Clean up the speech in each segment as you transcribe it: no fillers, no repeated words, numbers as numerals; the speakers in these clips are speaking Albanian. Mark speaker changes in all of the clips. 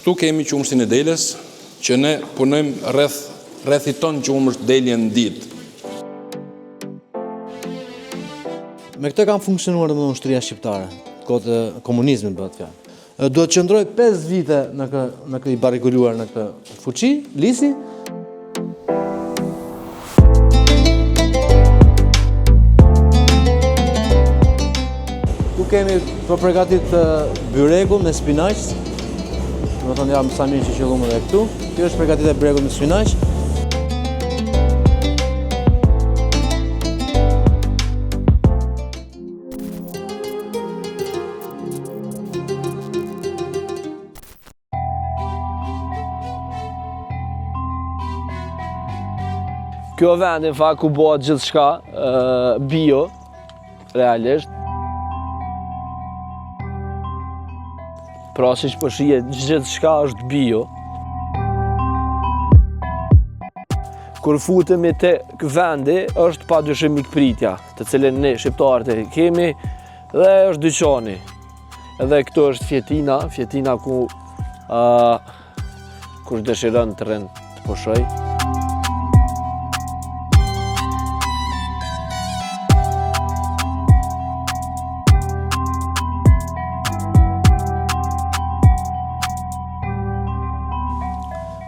Speaker 1: Këtu kemi qumështin e deles, që ne punojmë rreth rreth një ton qumësht delje në ditë.
Speaker 2: Me këtë kanë funksionuar domethënë ushtria shqiptare, kohët e komunizmit bëhet fjalë. Duhet të qëndroj 5 vite në kë, në kë i barrikuluar në këtë fuçi, lisi. Ku kemi po përgatit byrekun me spinaq. Domethënë jam sa mirë që qëllum edhe këtu. Kjo është përgatitja e byrekut me spinaq.
Speaker 3: Kjo vendi në fakt ku bëhet gjithçka bio, realisht. Pra siç po shihet, gjithçka është bio. Kur futemi te vendi, është pa dyshim mikpritja. të cilën ne shqiptarët e kemi dhe është dyqani. Edhe këtu është fjetina, fjetina ku uh, kush dëshiron të rrin të pushoj.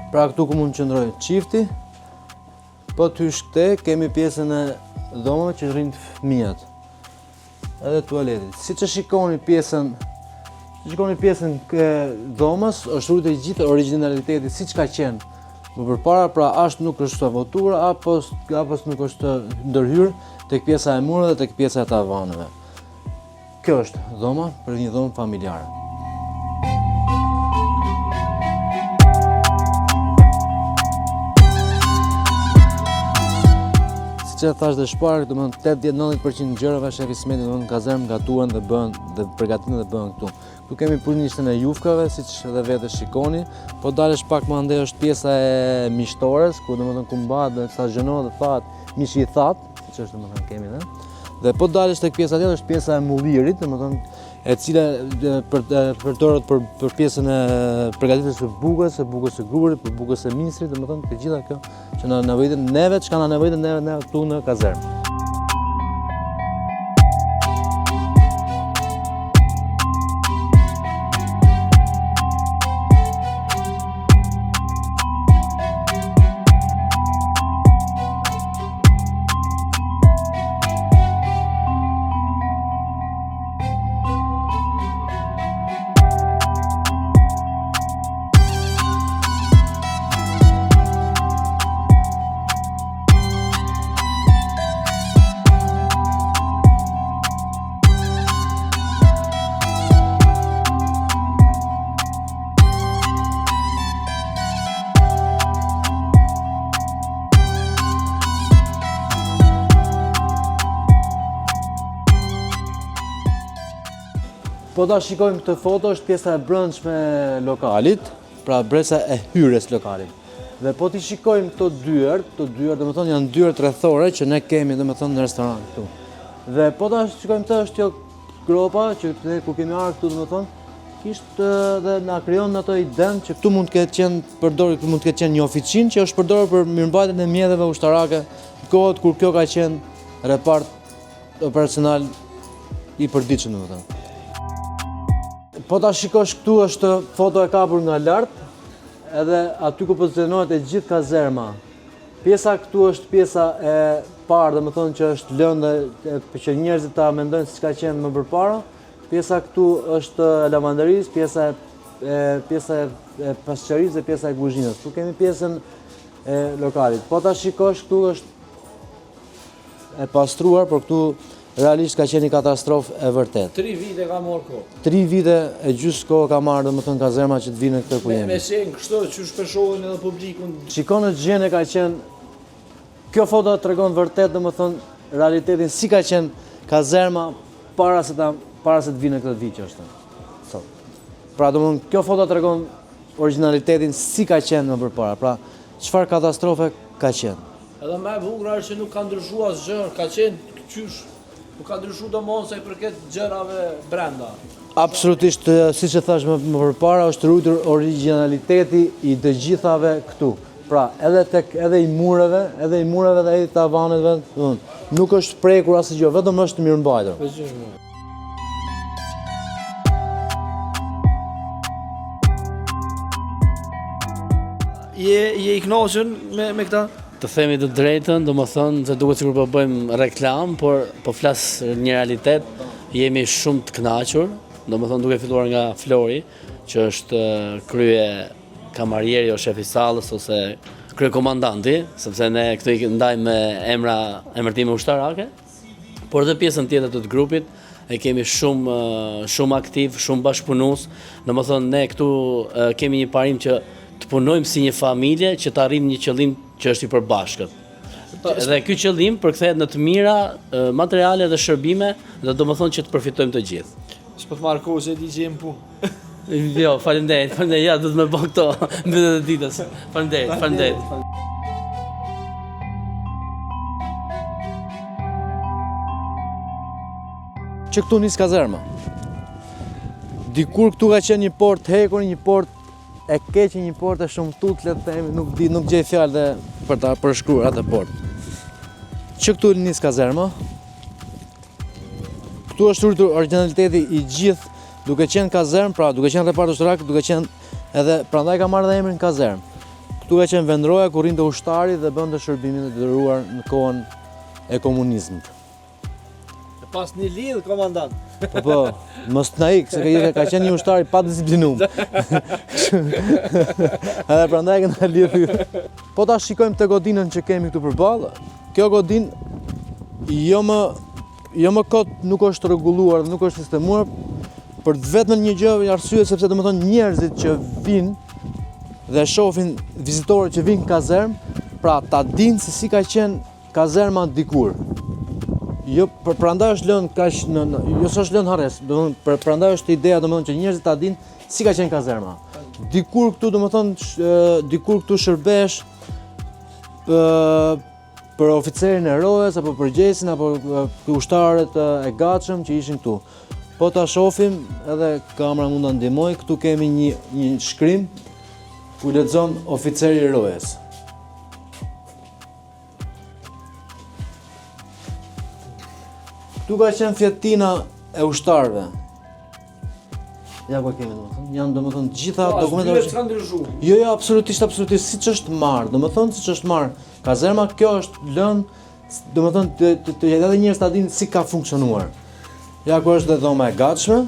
Speaker 2: Pra këtu ku mund të qëndrojë çifti, Po të hysh këte, kemi pjesën e dhomave që rrinë fëmijët. Edhe tualetit. Siç e shikoni pjesën, siç shikoni pjesën e dhomës, është ruajtur i gjithë originaliteti siç ka qenë më përpara, pra as nuk është sabotuar apo apo nuk është ndërhyrë tek pjesa e mureve dhe tek pjesa e tavaneve. Kjo është dhoma për një dhomë familjare. Siç e thashë dhe më parë, domethënë 80-90% gjërave shef Ismeti, domethënë në kazermë gatuhen dhe bëhen dhe përgatiten dhe bëhen këtu. Këtu kemi punishten e jufkave, siç edhe vetë e shikoni, po dalësh pak më andej është pjesa e mishtores, ku domethënë ku mbahet dhe stagjonohet dhe thahet mishi i thatë, siç është domethënë kemi dhe. Dhe po dalësh tek pjesa tjetër është pjesa e mullirit, domethënë e cila përdoret për për pjesën e përgatitjes së bukës, së bukës së grurit, për bukës së misrit, domethënë të gjitha kjo që na nevojitet neve, çka na nevojitet neve neve këtu në kazermë. Po ta shikojmë këtë foto është pjesa e brendshme e lokalit, pra pjesa e hyrjes lokalit. Dhe po t'i shikojmë këto dyert, këto dyert, domethënë janë dyert rrethore që ne kemi domethënë në restorant këtu. Dhe po ta shikojmë këtë është kjo gropa që ne kur kemi ardhur këtu domethënë Ishte dhe na krijon ato idenë që këtu mund të ketë qenë përdorur, këtu mund të ketë qenë një ofiçinë që është përdorur për mirëmbajtjen e mjeteve ushtarake në kohët kur kjo ka qenë repart operacional i përditshëm, domethënë. Po ta shikosh këtu është foto e kapur nga lart, edhe aty ku pozicionohet e gjithë kazerma. Pjesa këtu është pjesa e parë, domethënë që është lënë dhe që njerëzit ta mendojnë siç ka qenë më përpara. Pjesa këtu është e lavanderisë, pjesa e pjesa e pasqerisë dhe pjesa e kuzhinës. Këtu kemi pjesën e lokalit. Po ta shikosh këtu është e pastruar, por këtu realisht ka qenë një katastrofë e vërtetë.
Speaker 3: Tri vite ka marrë kohë.
Speaker 2: Tri vite e gjysë kohë ka marrë, domethënë kazerma që të vinë këtë ku jemi.
Speaker 3: Me qenë kështu, që shpeshohen edhe publikun.
Speaker 2: Shiko në ç'gjendje ka qenë, kjo foto tregon vërtet, domethënë, realitetin si ka qenë kazerma para se ta para se të vinë në këtë vit që është sot. Pra domethënë kjo foto tregon originalitetin si ka qenë më përpara. Pra çfarë katastrofe ka qenë.
Speaker 3: Edhe më e bukur është që nuk ka ndryshuar asgjë, ka qenë qysh. Nuk ka ndryshu domethënë sa i përket gjërave brenda.
Speaker 2: Absolutisht, siç e thashë më, më përpara, është ruajtur origjinaliteti i të gjithave këtu. Pra, edhe tek edhe i mureve, edhe i mureve dhe edhe i tavaneve, domethënë, nuk është prekur asgjë, vetëm është mirëmbajtur.
Speaker 3: Je je i kënaqur me me këta?
Speaker 4: Të themi të drejtën, domethënë se duket sikur po bëjmë reklamë, por po flas një realitet, jemi shumë të kënaqur, domethënë duke filluar nga Flori, që është krye kamarieri o shefi i sallës ose kryekomandanti, sepse ne këtu i ndajmë me emra emërtime ushtarake. Por dhe pjesën tjetër të grupit e kemi shumë shumë aktiv, shumë bashkëpunues. Domethënë ne këtu kemi një parim që të punojmë si një familje që të arrijmë një qëllim që është i përbashkët. Dhe ky qëllim përkthehet në të mira materiale dhe shërbime dhe domethënë që të përfitojmë të
Speaker 3: gjithë. S'po të marr kohë se e di që je në
Speaker 4: punë. Jo, faleminderit, faleminderit. Ja, do të më bë këto mbylljet e ditës. Faleminderit, faleminderit.
Speaker 2: Që këtu nis kazerma. Dikur këtu ka qenë një portë hekuri, një portë e keqe, një portë e shëmtuar, le të themi, nuk di, nuk gjej fjalë dhe për ta përshkruar atë portë. Që këtu nis kazerma. Këtu është ruajtur origjinaliteti i gjithë Duke qenë kazermë, pra duke qenë repart ushtarak, duke qenë edhe prandaj ka marrë dhe emrin kazermë. Këtu ka qenë vendroja ku rrinte ushtari dhe bënte shërbimin e detyruar në kohën e komunizmit.
Speaker 3: E pas një lidh, komandant.
Speaker 2: Po po, mos të na ik, se ka, ka qenë një ushtar i padisiplinum. Edhe prandaj e kena lidh. Po ta shikojmë këtë godinën që kemi këtu përballë, kjo godinë jo më Jo më kot nuk është rregulluar dhe nuk është sistemuar për të vetmen një gjë arsye sepse domethënë njerëzit që vijnë dhe shohin vizitorët që vijnë në kazermë, pra ta dinë se si ka qenë kazerma dikur. Jo, për prandaj është lënë kaq në, në jo s'është lënë harresë, domethënë për prandaj është ideja domethënë që njerëzit ta dinë si ka qenë kazerma. Dikur këtu domethënë dikur këtu shërbesh ë për oficerin e rojes apo përgjegjësin apo ushtarët e gatshëm që ishin këtu. Po ta shohim edhe kamera mund ta ndihmojë, këtu kemi një një shkrim ku lexon oficeri i rojes. Këtu ka qenë fjetina e ushtarëve. Ja ku e kemi domethënë. Janë domethënë të gjitha
Speaker 3: po, dokumentet. Është s'ka ndryshuar.
Speaker 2: Jo, jo, absolutisht, absolutisht, siç është marrë, domethënë siç është marrë. Kazerma kjo është lënë, domethënë të të, të edhe njerëz ta dinë si ka funksionuar. Ja ku është dhe dhoma e gatshme.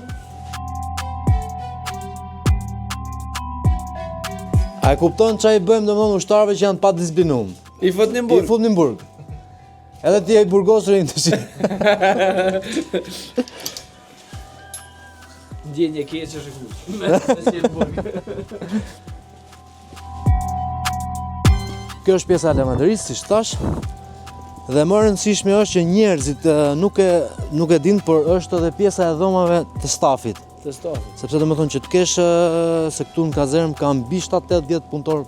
Speaker 2: A e kupton ça i bëjmë domethënë ushtarëve që janë padisiplinum?
Speaker 3: I futni në burg.
Speaker 2: I futni në burg. Edhe ti je i burgosur i të
Speaker 3: Ndjenjë e keqe është e kuq. Me qenë në burg.
Speaker 2: Kjo është pjesa e lavanderisë, siç thashë. Dhe më e rëndësishme është që njerëzit nuk e nuk e dinë, por është edhe pjesa e dhomave të stafit.
Speaker 3: Të stafit.
Speaker 2: Sepse domethënë që të kesh se këtu në kazermë ka mbi 7-80 punëtorë.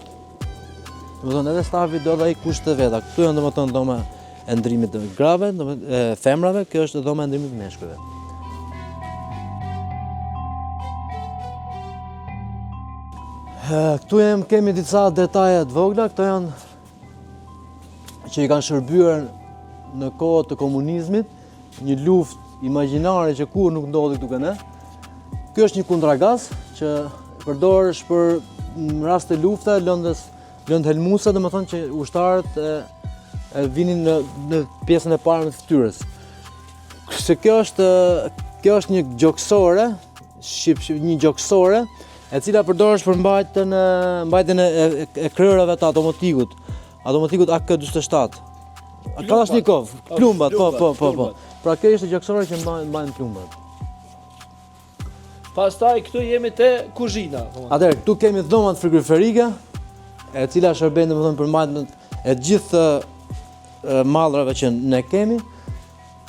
Speaker 2: Domethënë edhe stafi do edhe ai kushtet e veta. Këtu janë domethënë dhoma e ndrimit të grave, domethënë e femrave, kjo është dhoma e ndrimit të meshkujve. Këtu jem, kemi disa detaje të vogla, këto janë që i kanë shërbyer në kohë të komunizmit, një luftë imagjinare që kurrë nuk ndodhi këtu ke ne. Kjo është një kundragaz që përdoresh për në rast të lufte, lëndës Lëndë helmuese, domethënë që ushtarët e, e vinin në, në pjesën e parë të fytyrës. Se kjo është, kjo është një gjoksore, shqip, shqip, një gjoksore, e cila përdoresh për mbajtjen, mbajtjen e, e, e krerave të automatikut, automatikut AK-47. Kalashnikov, plumbat, po, po, po, po. Pra kjo ishte gjoksore që mbajnë plumbat.
Speaker 3: Pastaj këtu jemi te kuzhina.
Speaker 2: Atëherë këtu kemi dhomat frigoriferike, e cila shërben domethënë për mbajtjen e gjithë mallrave që ne kemi.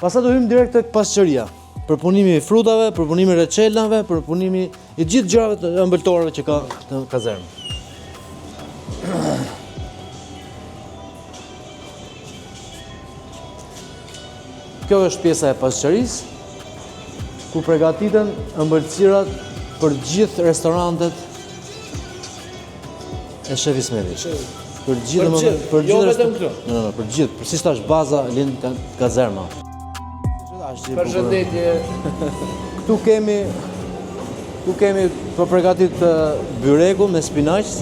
Speaker 2: Pastaj do hyjmë direkt tek pasqeria. Përpunimi i frutave, përpunimi i reçelnave, përpunimi i gjithë gjërave të ëmbëltoreve që ka në kazermë. Kjo është pjesa e pasqerisë, ku pregatiten ëmbëlsirat për gjithë restorantet e Shef Ismetit. Për gjithë,
Speaker 3: Për gjithë,
Speaker 2: për
Speaker 3: jo
Speaker 2: gjithë
Speaker 3: vetëm këtu.
Speaker 2: Jo, jo, për gjithë, për siç thash baza lind ka kazerma.
Speaker 3: Përshëndetje.
Speaker 2: Këtu kemi Këtu kemi po pregatit byrekun me spinaq.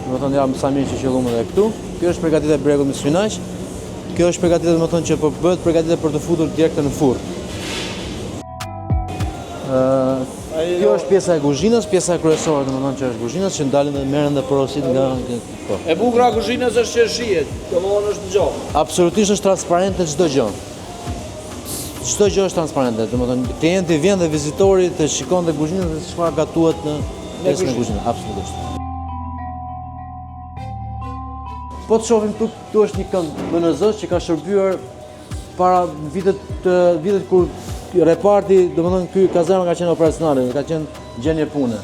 Speaker 2: Domethënë jam sa mirë që qëlluam edhe këtu. Kjo është pregatitja e byrekut me spinaq. Kjo është pregatitja domethënë që po bëhet pregatitja për të futur direkt në furrë. Kjo është pjesa e kuzhinës, pjesa kryesore domethënë që është kuzhinës që ndalin dhe merren dhe porosit nga
Speaker 3: po. E bukura e kuzhinës është që shihet, domethënë është gjë.
Speaker 2: Absolutisht është transparente çdo gjë. Çdo gjë është transparente, domethënë klienti vjen dhe vizitori të shikon dhe kuzhinën dhe çfarë gatuhet në pjesën e kuzhinës, absolutisht. Po të shohim këtu, këtu është një kënd MNZ që ka shërbyer para vitet të vitet kur reparti, domethënë ky kazerma ka qenë operacionale, ka qenë gjendje pune.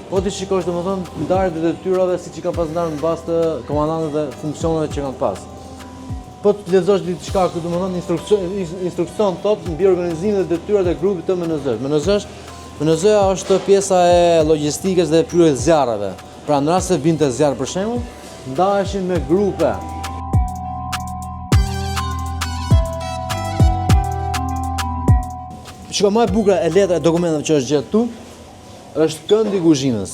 Speaker 2: Po të shikosh domethënë ndarjet e detyrave siç i kanë pas ndarë në bazë të komandantëve dhe funksioneve që kanë pas. Po të lexosh diçka këtu, domethënë instruksion instruksion thotë mbi organizimin dhe detyrat e grupit të MNZ. MNZ është MNZ-ja është pjesa e logjistikës dhe e prerjes zjarreve. Pra në rast se binte zjarr për shembull, ndaheshin me grupe. Shiko, më e bukura e letra e dokumenteve që është gjetë këtu, është këndi i kuzhinës.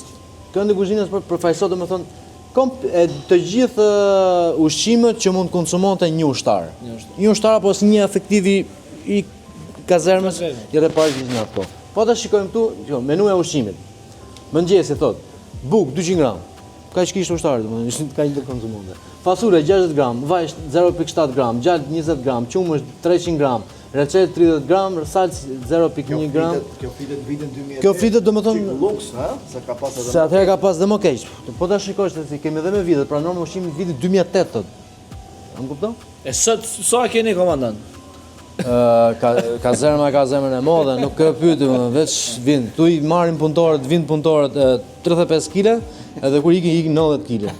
Speaker 2: Këndi i kuzhinës për përfaqëson domethënë Komp, e, të gjithë ushqimet që mund të konsumonte një ushtar. Një ushtar apo si një efektiv i, i kazermës i repartit në atë kohë. Po ta shikojmë këtu, jo, menuja e ushqimit. Mëngjesi thot, bukë 200 gram. Kaq kishte ushtari, domethënë, ishin kaq të konsumonte. Fasule 60 gram, vaj 0.7 gram, gjalp 20 gram, qumësht 300 gram, Reçel 30 gram, salcë 0.1 gram.
Speaker 5: Kjo flitet vitin 2008.
Speaker 2: Kjo flitet domethënë
Speaker 5: Çik luks, ha? Se ka pas edhe.
Speaker 2: Se atëherë ka pas dhe më keq. Po ta shikosh se si kemi dhe me vitet, pra norma ushqimit vitit 2008 thot. A më kupton?
Speaker 3: E sot sa keni komandant?
Speaker 2: Ka kazerma ka zemrën e madhe, nuk e pyet, veç vin. Tu i marrin punëtorët, vin punëtorët 35 kg, edhe kur ikin ikin 90 kg.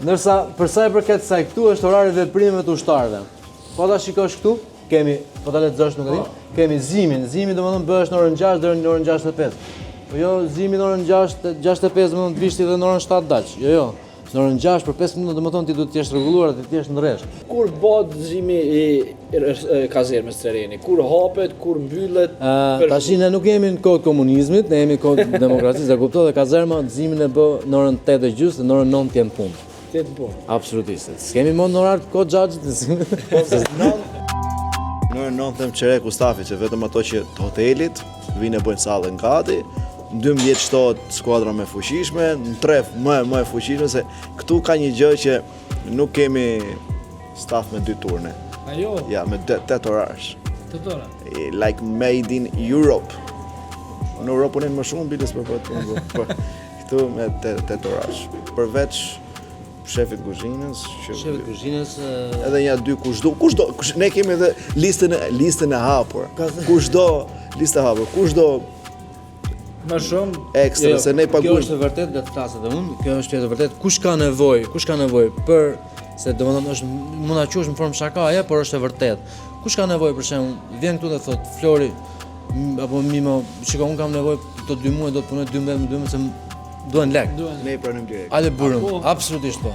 Speaker 2: Ndërsa për sa i përket kësaj këtu është orari i veprimeve të ushtarëve. Po ta shikosh këtu, kemi, po ta lexosh nuk e di, po. kemi zgjimin, zgjimi domethënë bëhesh në orën 6 deri në orën 6:05. Po jo zgjimi në orën 6, 6:05 domethënë të vish ti dhe në orën 7 dalsh. Jo, jo. Në orën 6 për 5 minuta domethënë ti duhet të jesh rregulluar dhe të jesh në rresht.
Speaker 3: Kur bëhet zgjimi i kazermës Tereni? Kur hapet, kur mbyllet?
Speaker 2: Ë, tash ne nuk jemi në kohë të komunizmit, ne jemi në kohë të demokracisë, e kupton dhe kazerma zgjimin e bë në orën 8 e gjysmë dhe në orën 9 je në punë.
Speaker 3: Tetë në punë.
Speaker 2: Absolutisht. S'kemi më në orar të kohë xhaxhit.
Speaker 5: Në orën 9 them çereku stafit që vetëm ato që të hotelit vinë e bëjnë sallën gati. Në 12 shtohet skuadra më e fuqishme, në 3 më më e fuqishme se këtu ka një gjë që nuk kemi staf me dy turne.
Speaker 3: A jo?
Speaker 5: Ja, me 8 orarsh.
Speaker 3: 8 ora.
Speaker 5: Like made in Europe. Në Europë punojnë më shumë biles për për të po, Këtu me 8 orarsh. Përveç shefit kuzhinës,
Speaker 2: që shefit kuzhinës
Speaker 5: edhe një dy kushdo, kushdo, kush, ne kemi edhe listën e listën e hapur. Kushdo, listë e hapur, kushdo
Speaker 3: më shumë
Speaker 5: ekstra jo, se ne paguajmë.
Speaker 2: Kjo është e vërtetë, le të flas edhe unë, kjo është e vërtetë. Kush ka nevojë, kush ka nevojë për se domethënë është mund ta quash në formë shakaje, por është e vërtetë. Kush ka nevojë për shembull, vjen këtu dhe thotë Flori apo Mimo, shiko unë kam nevojë këto dy muaj do të punoj 12 me 12 se duhen lek.
Speaker 5: Ne i pranojmë
Speaker 2: direkt. Hajde burum, po. absolutisht po.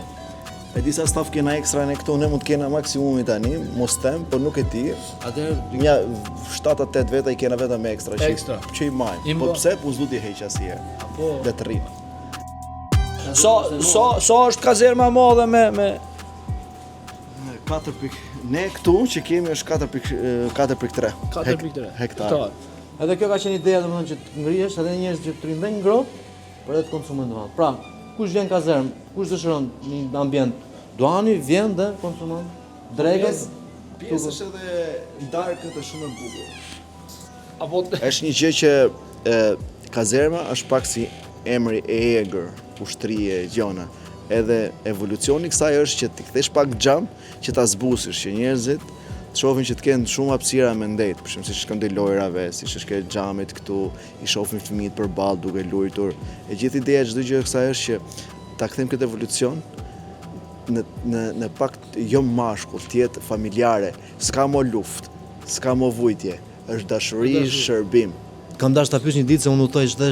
Speaker 5: E di sa staf kena ekstra ne këtu, ne mund të kena maksimumi tani, mos them, por nuk e di.
Speaker 2: Atëherë
Speaker 5: nja 7-8 veta i kena vetëm ekstra
Speaker 3: që ekstra.
Speaker 5: që i majmë. Po pse? Po s'du t'i heq asnjëherë. Po. Le të rrinë.
Speaker 3: Sa sa sa është kazerma e madhe me me
Speaker 5: 4 pikë ne këtu që kemi është 4.3
Speaker 3: 4.3
Speaker 5: hektar.
Speaker 2: Edhe kjo ka qenë ideja domethënë që të ngrihesh edhe njerëz që të rrinë dhe ngrohtë, por edhe të konsumojnë duhan. Pra, kush vjen kazermë, kush dëshiron një ambient duhani, vjen dhe konsumon drekën.
Speaker 5: Pjesë është edhe darkët është shumë e bukur.
Speaker 3: Apo
Speaker 5: është një gjë që e, kazerma është pak si emri e egër, ushtrie, gjona. Edhe evolucioni i kësaj është që t'i kthesh pak xham, që ta zbusësh, që njerëzit të shohin që të kenë shumë hapësira me ndejt, për shembull siç është këndi lojrave, siç është ke xhamit këtu, i shohin fëmijët përballë duke luajtur. E gjithë ideja e çdo gjë kësaj është që ta kthejmë këtë evolucion. në në në pak jo mashkull, të jetë familjare, s'ka mo luftë, s'ka mo vujtje, është dashuri, shërbim.
Speaker 2: Kam dashur ta pyes një ditë se unë udhëtoj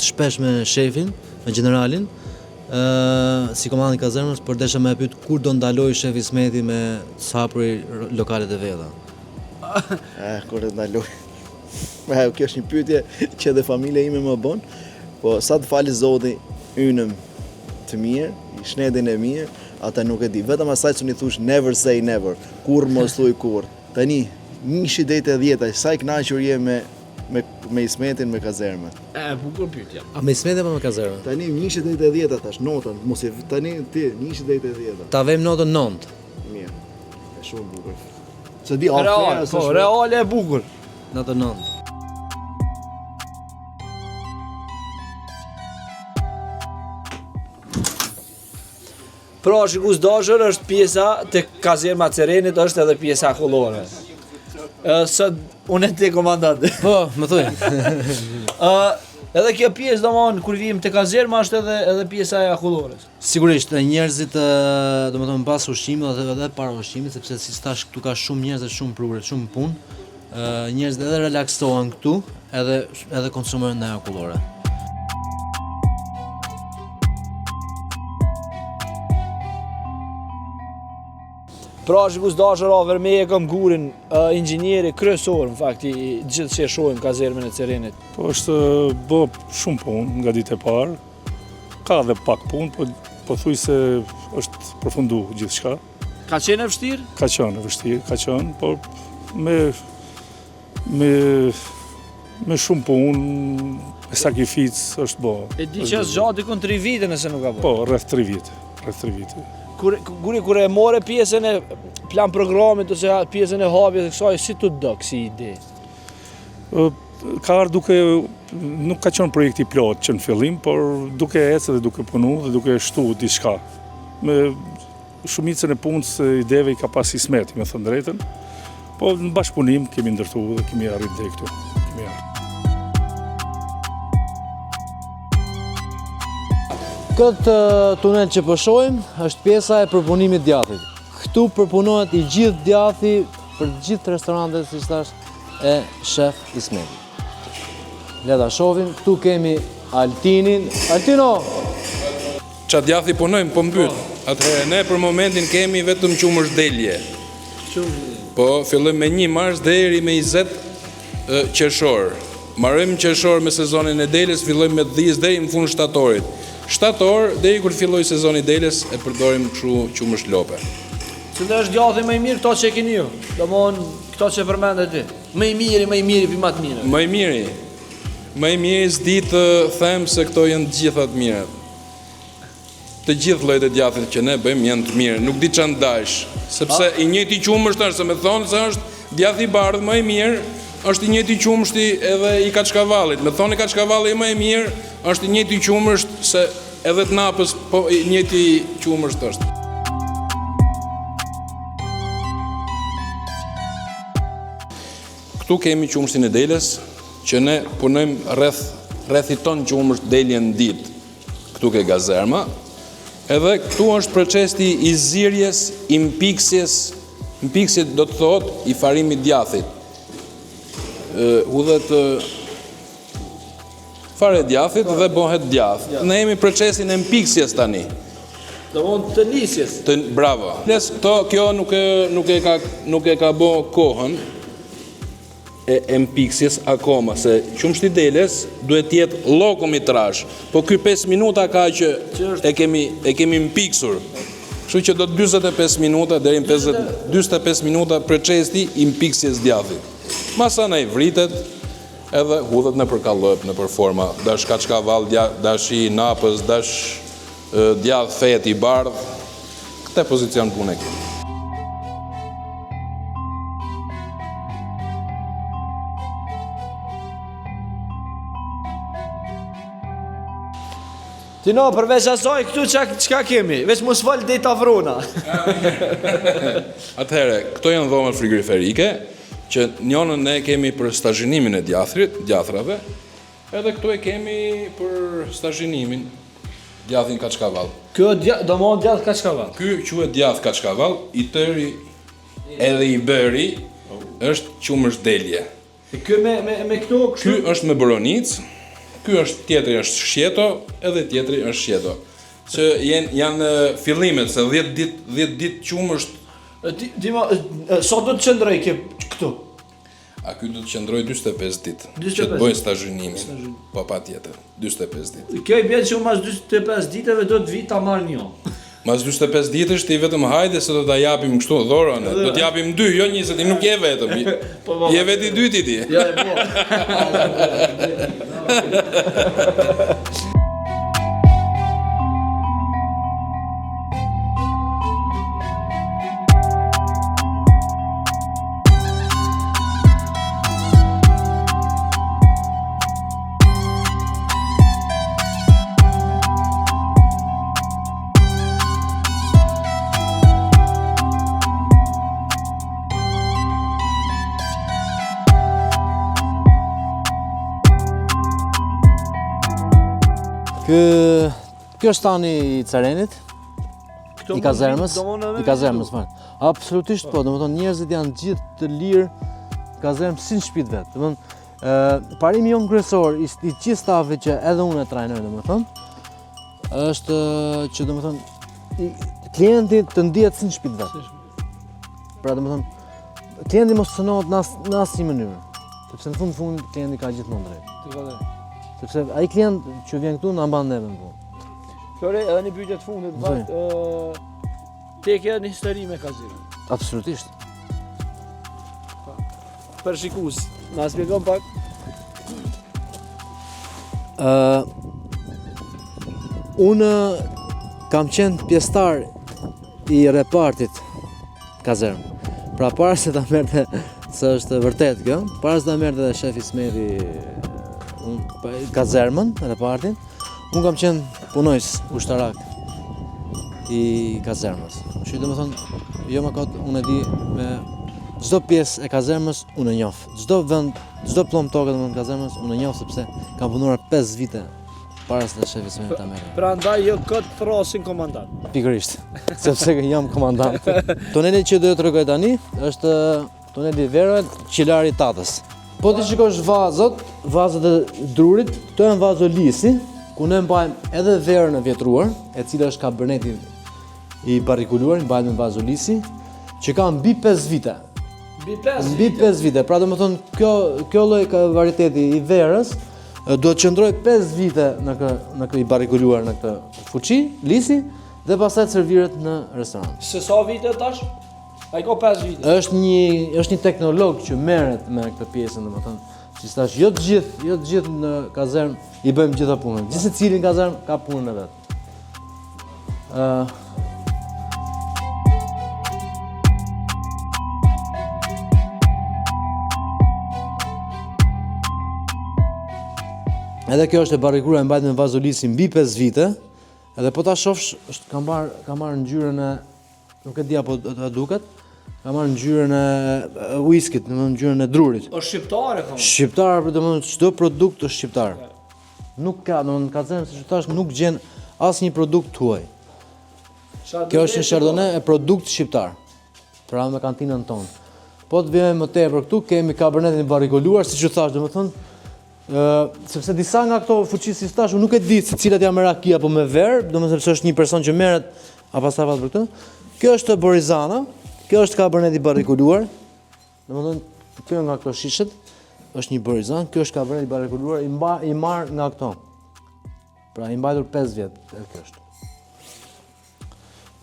Speaker 2: shpesh me shefin, me gjeneralin, ë si komandant i kazermës, por desha me e pyet kur do ndalojë shef Ismeti me së hapuri lokalet e veta.
Speaker 5: Eh, kur do ndaloj. Eh, kjo është një pyetje që edhe familja ime më bën, po sa të fali Zoti ynëm të mirë, shnetin e mirë, ata nuk e di. Vetëm asaj që i thush never say never, kurrë mos thuj kurrë. Tani, njëshi deri te dhjeta, sa i kënaqur je me me me Ismetin me kazermën.
Speaker 3: E bukur pyetja.
Speaker 2: A me Ismetin apo me kazermën?
Speaker 5: Tani njëshi deri te dhjeta tash, notën, mos e tani ti njëshi deri te dhjeta.
Speaker 2: Ta vëmë notën 9.
Speaker 5: Mirë. E shumë bukur. Se di
Speaker 3: Real, po, reale e bukur.
Speaker 2: Notën 9.
Speaker 3: Pra, shikues dashur është pjesa te kazerma Cerenit është edhe pjesa akullore. Sot unë e ti komandant.
Speaker 2: Po, më thuj.
Speaker 3: Ë, edhe kjo pjesë domthon kur vijmë te kazerma është edhe edhe pjesa e akullores.
Speaker 2: Sigurisht, njerëzit, domethënë mbas ushqimit dhe edhe para ushqimit, sepse siç thash këtu ka shumë njerëz dhe shumë prurje, shumë punë. Ë njerëzit edhe relaksohen këtu, edhe edhe konsumojnë në akullore.
Speaker 3: Pra shikues dashur afër meje kam Gurin, uh, inxhinieri kryesor në fakt i gjithë që e shohim kazermën e Cerenit.
Speaker 6: Po është bë shumë punë nga ditë e parë. Ka dhe pak punë, po pothuajse është përfundu gjithçka.
Speaker 3: Ka qenë e vështirë?
Speaker 6: Ka qenë e vështirë, ka qenë, por me me me shumë punë, me sakrificë është bo.
Speaker 3: E di që është gjatë dikun 3 vite nëse nuk gaboj.
Speaker 6: Po, rreth 3 vite, rreth 3 vite.
Speaker 3: Kur Guri kur e more pjesën e plan programit ose pjesën e hapjes së kësaj si t'u dok si ide?
Speaker 6: Ka ardhur duke nuk ka qenë projekti i plotë që në fillim, por duke ecë dhe duke punu dhe duke shtu diçka. Me shumicën e punës ideve i ka pas Ismeti, me thënë drejtën. Po në bashkëpunim kemi ndërtu dhe kemi arrit deri këtu. Kemi arrit.
Speaker 2: Këtë tunel që po shohim është pjesa e përpunimit djathit. Këtu përpunohet i gjithë djathi për të gjithë restorantet, siç thash, e shef Ismetit. Le ta shohim, këtu kemi Altinin. Altino!
Speaker 1: Ça djathi punojmë, po më pyet. Atëherë ne për momentin kemi vetëm qumësht delje. Po, fillojmë me 1 mars deri me 20 qershor. Mbarojmë në qershor me sezonin e deles, fillojmë me të dhisë deri në fund shtatorit. Shtator, deri kur të fillojë sezoni i deles, e përdorim kështu qumësht lope.
Speaker 3: Cili është djathi më i mirë këto që e keni ju? Domthon këto që përmende ti. Më i miri, më i miri për më të mirë.
Speaker 1: Më i miri. Më i miri s'di të them se këto janë të gjitha të mira. Të gjithë llojet e djathit që ne bëjmë janë të mirë, nuk di ça ndash, sepse i njëjti qumësht është, se me thonë se është djathi i bardhë më i mirë, është i njëjti qumështi edhe i kaçkavallit, me thonë kaçkavalli më i mirë, është i njëjti qumësht se edhe të napës, po i njëjti qumësht është. Këtu kemi qumështin e deles, që ne punojmë rreth rreth i ton qumësht delje në ditë. Këtu ke gazerma, edhe këtu është procesi i zirjes, i mpiksjes, mpiksje do të thotë i farimit djathit. Hudhet fara e djathit dhe bëhet djath. Ne jemi procesin e mpiksjes tani.
Speaker 3: Domthon të nisjes.
Speaker 1: Të, bravo. Les, këto, kjo nuk e, nuk e ka, nuk e ka bo kohën, e e mpiksjes akoma se qumështi i deles duhet të jetë llokum i trash po ky 5 minuta ka që e kemi e kemi mpiksur kështu që do 45 minuta deri në 50 45 minuta procesi i mpiksjes djathit masanej vritet edhe hudhet nëpër kallëp nëpër forma dash kaçkavall dash i napës dash Djathë fetë i bardhë, këtë pozicion pune kemi.
Speaker 3: Tino, përveç asaj, këtu çka, çka kemi? Veç mos fol deri t'afrona.
Speaker 1: Atëherë, këto janë dhomat frigoriferike, që njënën ne kemi për stazhinimin e djathrit, djathrave, Edhe këtu e kemi për stazhinimin. Djathin kaçkavall.
Speaker 3: Ky djath, domethënë djath kaçkavall.
Speaker 1: Ky quhet djath kaçkavall, i tëri edhe i bëri është qumësht delje.
Speaker 3: E ky me me me këto
Speaker 1: kështu. Ky është me boronicë, ky është tjetri është shqeto, edhe tjetri është shqeto. Që jen, janë fillimet se 10 ditë 10 ditë qumësht
Speaker 3: Ti ti ma sa do të qëndroj ke këtu?
Speaker 1: A ky do të qëndroj 45 ditë, që të bëj stazhinimin. Po patjetër, 45
Speaker 3: ditë. Kjo i bjen që mas 45 ditëve do të vi ta marr një.
Speaker 1: Mas 45 ditësh ti vetëm hajde se do ta japim kështu dhorën, do të japim dy, jo një se ti nuk je vetëm. Po, po, je vetë i dyti ti.
Speaker 3: Jo, po.
Speaker 2: Ky kjo është stani i Cerenit, i kazermës, i kazermës, fal. Absolutisht po, domethënë njerëzit janë gjithë të lirë në kazermë si në shtëpi të vet. Domethënë ë parimi jonë kryesor i, i gjithë stafit që edhe unë e trajnoj domethënë është që domethënë klienti të ndihet si në shtëpi të vet. Pra domethënë klienti mos cënohet në as, në asnjë mënyrë, sepse në fund fundit klienti ka gjithmonë drejt. Sepse ai klient që vjen këtu na mban neve në punë.
Speaker 3: Flori, edhe një pyetje të fundit, pak, ë ti ke një histori me kazermën.
Speaker 2: Absolutisht.
Speaker 3: Për shikues, na shpjegon pak.
Speaker 2: Ë unë kam qenë pjesëtar i repartit kazermë. Pra para se ta merrte, se është e vërtet kjo, para se ta merrte shefi Smeri unë kazermën, repartin, unë kam qenë punonjës ushtarak i kazermës. Që domethënë, jo më kot, unë e di me çdo pjesë e kazermës unë e njoh. Çdo vend, çdo pëllëmbë toke domethënë kazermës unë e njoh sepse kam punuar 5 vite para se shefi Smeri ta merrte.
Speaker 3: Prandaj jo kot thrasin komandant.
Speaker 2: Pikërisht, sepse jam komandant. Tuneli që do të tregoj tani është tuneli Vera Qilari Tatës. Po të shikosh vazot, vazot e drurit, këto janë vazo lisi, ku ne mbajmë edhe verën e vjetruar, e cila është kaberneti i barrikuluar, mbahet me vazo lisi, që ka mbi 5 vite.
Speaker 3: Mbi 5
Speaker 2: Mbi 5 vite. Pra domethënë kjo kjo lloj varieteti i verës duhet të qëndrojë 5 vite në kë në kë i barrikuluar në këtë fuçi, lisi dhe pastaj të serviret në restorant.
Speaker 3: Se sa vite tash? Ai ka 5 vite.
Speaker 2: Është një është një teknolog që merret me këtë pjesën, domethënë, si thash, jo të gjithë, jo të gjithë në kazermë i bëjmë gjitha punën. Gjithsecili në kazermë ka punën e vet. Ë Edhe kjo është e barrikuar e mbajtur me vazo lisi mbi 5 vite. Edhe po ta shofsh, është ka marr ka marr ngjyrën e nuk e di apo të duket, ka marr ngjyrën e whiskyt, domethënë ngjyrën e drurit.
Speaker 3: Është shqiptare ka.
Speaker 2: Shqiptar, për domethënë çdo produkt është shqiptar. Nuk ka, domethënë kazermë siç thash nuk gjen asnjë produkt huaj. Kjo është një Chardonnay e produkt shqiptar. Pra me kantinën tonë. Po të vijmë më tepër këtu, kemi Cabernetin e barrikoluar, siç ju thash, domethënë, ë sepse disa nga këto fuçi si thash, unë nuk e di se cilat janë me raki apo me verë, domethënë sepse është një person që merret apo për këtë. Kjo është Borizana, kjo është Cabernet i barrikoluar. Domethënë, kjo nga këto shishet është një Borizan, kjo është Cabernet i barrikoluar i mba i marr nga këto. Pra i mbajtur 5 vjet, edhe kjo është.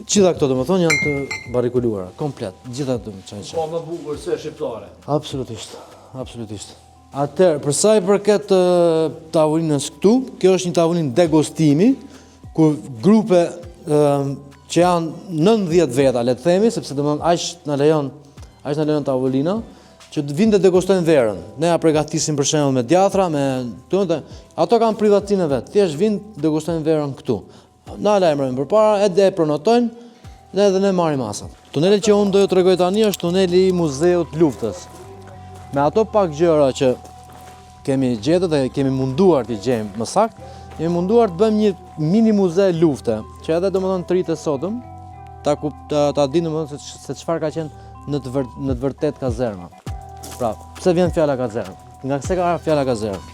Speaker 2: Gjitha këto domethënë janë të barrikuluara, komplet, gjitha të më
Speaker 3: çaj. Po më bukur se shqiptare.
Speaker 2: Absolutisht, absolutisht. Atëherë, për sa i përket tavolinës këtu, kjo është një tavolinë degustimi, ku grupe që janë 90 veta, le të themi, sepse domethënë aq na lejon, aq na lejon tavolina, që të vinë të degustojnë verën. Ne ja përgatisim për shembull me djathra, me këtu, ato kanë privatësinë e vet. Thjesht vinë degustojnë verën këtu. Na lajmërojnë përpara, edhe e prenotojnë, ne edhe ne marrim masat. Tuneli që unë do ju tregoj tani është tuneli i Muzeut të Luftës. Me ato pak gjëra që kemi gjetur dhe kemi munduar t'i gjejmë më saktë, Jemi munduar të bëjmë një mini muze lufte, që edhe domethënë të rinjtë e sotëm, ta, ta, ta dinë domethënë se, se çfarë ka qenë në të, vër, në të vërtetë kazerma. Pra, pse vjen fjala kazermë? Nga se ka ardhur fjala kazermë?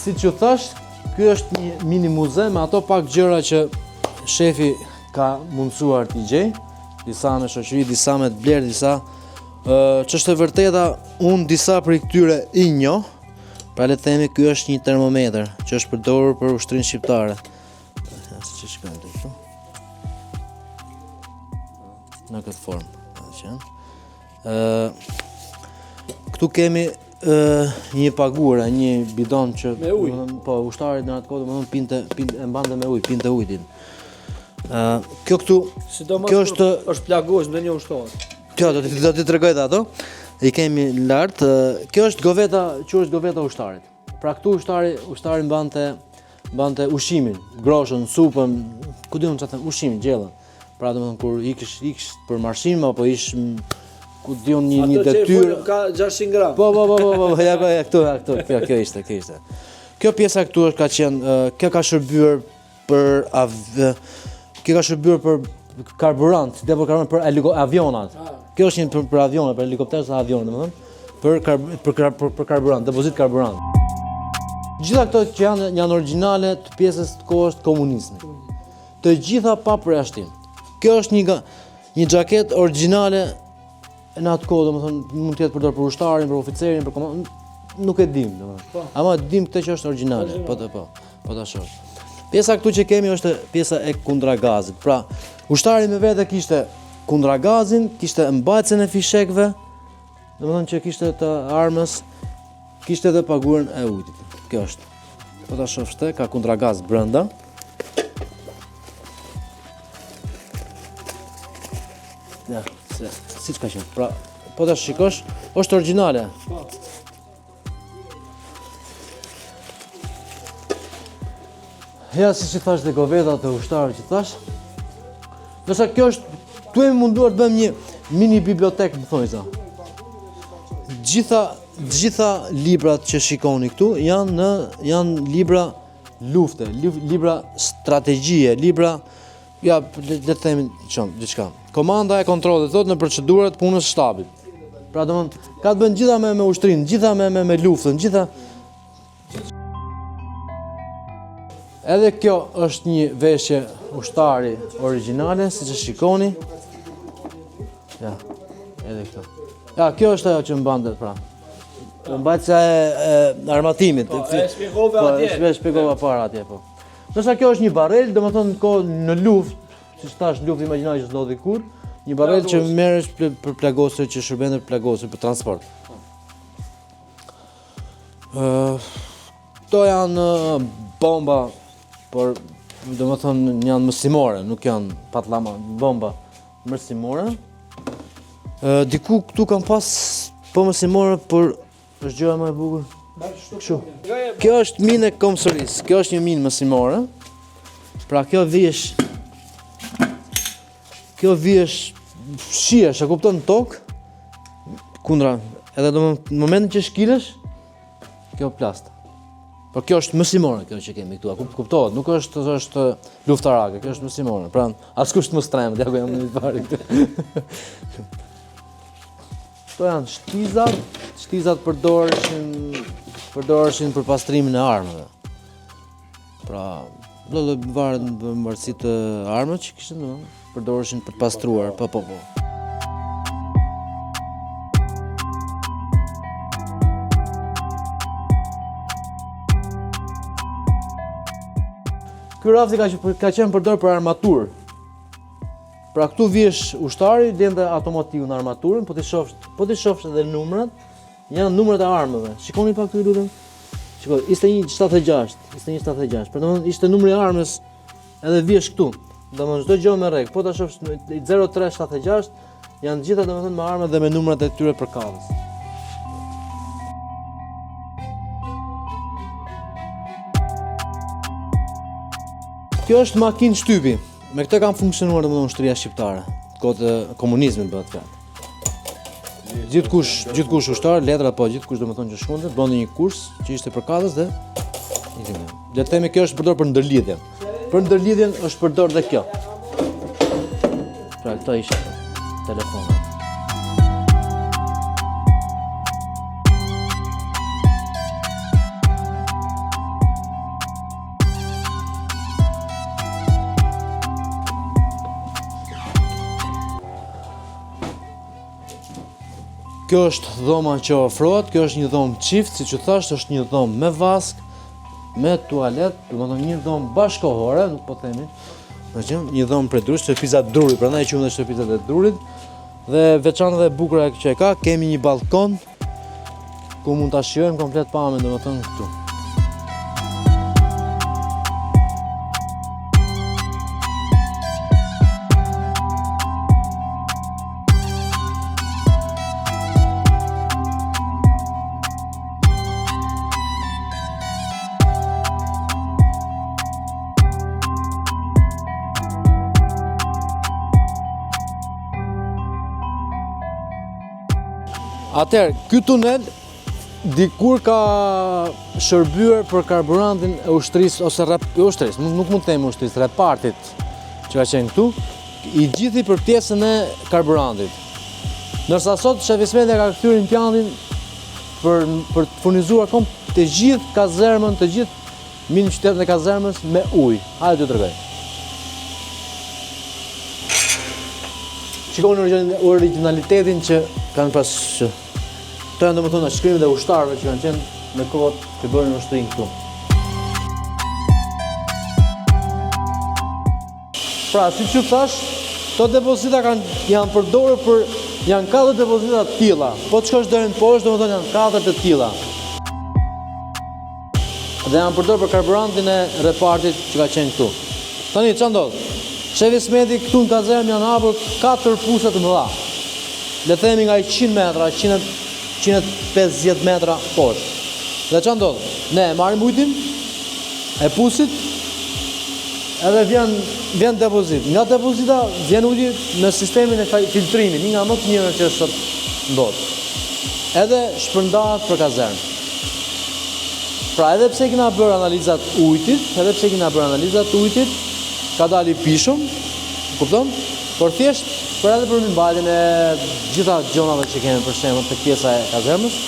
Speaker 2: Siç ju thashë, ky është një mini muze me ato pak gjëra që shefi ka mundësuar t'i gjejë, disa me shoqëri, disa me të blerë, disa ç'është e vërteta, unë disa prej këtyre i njoh, pra le të themi ky është një termometër që është përdorur për ushtrinë shqiptare. Ja, siç e shikojmë këtu. Në këtë formë, që Ë këtu kemi ë një pagure, një bidon që
Speaker 3: me ujë.
Speaker 2: Po ushtari në atë kohë domethënë pinte, pinte e mbante me ujë, pinte ujë. Ë kjo këtu
Speaker 3: Sidomos
Speaker 2: kjo është
Speaker 3: është plagos ndonjë ushtar.
Speaker 2: Kjo do të do t'i tregoj dhe ato. I kemi lart. Kjo është goveta, që është goveta e ushtarit. Pra këtu ushtari, ushtari mbante mbante ushqimin, groshën, supën, ku di unë çfarë them, ushqimin, gjellën. Pra domethënë kur iksh iksh për marshim apo ish ku di unë një një detyrë.
Speaker 3: Ato që ka 600 gram.
Speaker 2: Po po po po po, po ja po ja këtu, ja këtu, kjo kjo ishte, kjo ishte. Kjo pjesa këtu është ka qenë, kjo ka shërbyer për av, kjo ka shërbyer për karburant, depo karburant për heliko, avionat. Ah. Kjo është një për, për avionat, për helikopterë ose avionë, domethënë, për kar, për kar, për, për karburant, depozit karburant. Gjitha këto që janë janë origjinale të pjesës të kohës të komunizmit. Të gjitha pa përjashtim. Kjo është një një xhaketë origjinale në atë kohë, domethënë, mund të jetë përdorur për ushtarin, për oficerin, për komandën, nuk e dim, domethënë. Po. Ama dim këtë që është origjinale, po të po, po ta shoh. Pjesa këtu që kemi është pjesa e kundragazit. Pra, ushtari me vete kishte kundragazin, kishte mbajtësen e fishekëve, domethënë që kishte të armës, kishte edhe paguren e ujit. Kjo është. Po ta shohësh te, ka kundragaz brenda. Ja, se, siç ka qenë. Pra, po ta shikosh, është origjinale. Po. Ja, siç i thashë dhe govetat e ushtarëve që thashë. Ndërsa kjo është, tu jemi munduar të bëjmë një mini bibliotekë, më thonjëza. Gjitha, gjitha librat që shikoni këtu janë në janë libra lufte, libra strategjie, libra Ja, le të themi çon diçka. Komanda e kontrollit thotë në procedurat e punës së shtabit. Pra domthon ka të bëjnë gjitha me me ushtrinë, gjitha me me me luftën, gjitha Edhe kjo është një veshje ushtari origjinale, siç e shikoni. Ja, edhe kjo. Ja, kjo është ajo që mbante, pra. Mbajtësja e, e armatimit.
Speaker 3: Po, e shpjegove po,
Speaker 2: atje. E shpjegova para atje, po. Ndërsa kjo është një barel, domethënë kohë në luftë, siç thashë, luftë imagjinare që s'ndodhi kurrë, një barel që merresh për plagosur, që shërben për plagosur, për transport. Këto janë bomba, por domethënë janë mësimore, nuk janë patllama, bomba mësimore. Diku këtu kam pas po mësimore, por Është gjëja më e bukur. Kështu. Kjo është minë e këmbësorisë. Kjo është një minë mësimore. Pra kjo vihesh Kjo vihesh fshihesh, e kupton në tokë kundra, edhe do në momentin që shkilesh, kjo plas. Por kjo është mësimore kjo që kemi këtu, a kuptohet, nuk është është luftarake, kjo është mësimore. Pra, askush të mos trembet, ja ku jam në i pari këtu. Këto janë shtizat, shtizat përdoreshin përdoreshin për pastrimin e armëve. Pra, do të varet në varësi të armëve që kishin, domethënë, përdoreshin për të pastruar, po po po. Ky rafti ka, ka qenë përdor për armaturë. Pra këtu vihesh ushtari, lente automatikun armaturën, po t'i shofsh, po t'i shofsh edhe numrat, janë numrat e armëve. Shikoni pak këtu lutem. Shiko, 21 76, 21 76. Pra domethënë ishte numri i armës edhe vihesh këtu. Domethënë çdo gjë me rregull. Po ta shofsh 03 76 janë gjitha domethënë me armët dhe me numrat e tyre përkatës. Kjo është makinë shtypi. Me këtë kanë funksionuar domethënë ushtria shqiptare. kohët e komunizmit bëhet fjalë. Gjithkush, gjithkush ushtar, letrat po gjithkush domethënë që shkonte, bënte një kurs që ishte përkatës dhe Le të themi kjo është përdor për ndërlidhjen. Për ndërlidhjen është përdor dhe kjo. Pra këto ishin telefonat. Kjo është dhoma që ofrohet, kjo është një dhomë çift, siç ju thashë, është një dhomë me vaskë, me tualet, domethënë një dhomë bashkëkohore, nuk po themi, do të një dhomë prej druri, shtëpiza druri, prandaj e quajmë dhe shtëpizat e drurit. Dhe veçanta dhe e bukura që e ka, kemi një ballkon ku mund ta shijojmë komplet pamjen, domethënë këtu. Atëherë, ky tunel dikur ka shërbyer për karburantin e ushtrisë ose rep, e ushtrisë, nuk mund të themi ushtrisë, repartit që ka qenë këtu, i gjithi për pjesën e karburantit. Ndërsa sot Shef Ismeti ka kthyer impiantin për për të furnizuar kom të gjithë kazermën, të gjithë mini qytetin e kazermës me ujë. Hajde t'ju tregoj. Shikoni originalitetin që kanë pas që. Këto janë domethënë shkrimet e ushtarëve që kanë qenë në kohët që bënin ushtrinë këtu. Pra, siç ju thashë, këto depozita kanë janë përdorur për janë katër depozita të tilla. Po të shkosh deri në poshtë, domethënë janë katër të tilla. Dhe janë përdorur për karburantin e repartit që ka qenë këtu. Tani ça ndodh? Shef Ismeti këtu në kazermë janë hapur katër puse të mëdha. Le të themi nga 100 metra, 100 150 metra poshtë. Dhe ça ndodh? Ne e marrim ujtin e pusit edhe vjen vjen depozit. Nga depozita vjen uji në sistemin e filtrimit, një nga më të mirët që është sot në botë. Edhe shpërndahet për kazermë. Pra edhe pse kena bërë analizat ujtit, edhe pse kena bërë analizat ujtit, ka dalë i pijshëm, kupton? Por thjesht për edhe për mirëmbajtjen e gjitha gjonave që kemi për shembull tek pjesa e kazermës,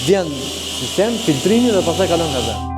Speaker 2: vjen sistem filtrimi dhe pastaj kalon kazermë.